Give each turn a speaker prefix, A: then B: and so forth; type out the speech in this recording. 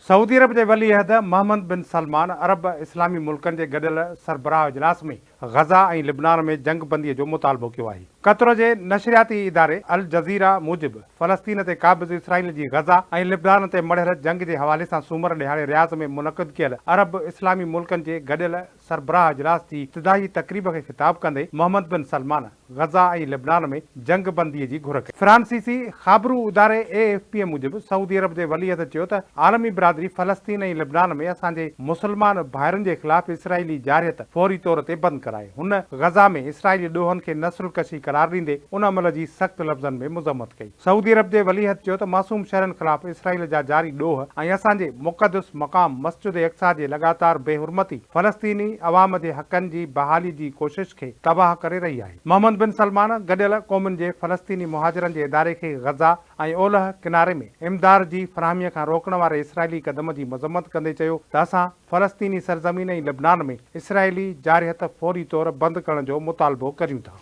A: سعودي عرب جي ولي عهد محمد بن سلمان عرب اسلامي ملڪن جي گڏيل سربراهه اجلاس ۾ غزه ۽ لبنان ۾ جنگ بندي جو مطالبو ڪيو آهي. قطر جي نشرياتي اداري الجزيره موجب فلسطين تي قابض اسرائيل جي غزه ۽ لبنان تي مڙهيل جنگ جي حوالي سان سومر ڏهاڙي رياض ۾ منعقد ڪيل عرب اسلامي ملڪن جي گڏيل سربراهه اجلاس جي افتتاحي تقريب کي خطاب ڪندي محمد بن سلمان غزه ۽ لبنان ۾ جنگ بندي جي گهر ڪئي. فرانسيسي خابرو اداري اي ايف پي موجب سعودي عرب جي ولي عهد چيو ته عالمي برادري فلسطين ۽ لبنان ۾ اسان جي مسلمان ڀائرن جي خلاف اسرائيلي جارحيت فوري طور تي بند ڪرائي. هن غزه ۾ اسرائيلي ڏوهن کي نسل ڪشي قرار ڏيندي ان عمل جي سخت لفظن ۾ مذمت ڪئي. سعودي عرب جي ولي عهد چيو ته معصوم شهرين خلاف اسرائيل جا جاري ڏوهه ۽ اسان جي مقدس مقام مسجد اقصيٰ جي لڳاتار بي حرمتي فلسطيني عوام جي حقن جي بحالي جي ڪوشش کي تباهه ڪري رهي آهي. محمد بن سلمان گڏيل قومن جي فلسطيني مهاجرن جي اداري کي غزه ۽ اولهه ڪناري ۾ امدار جي فراهمي کان روڪڻ واري اسرائيلي قدم جي مذمت ڪندي چيو ته اسان فلسطيني سرزمين ۽ لبنان ۾ اسرائيلي جارحيت فوري طور بند ڪرڻ جو مطالبو ڪريون ٿا.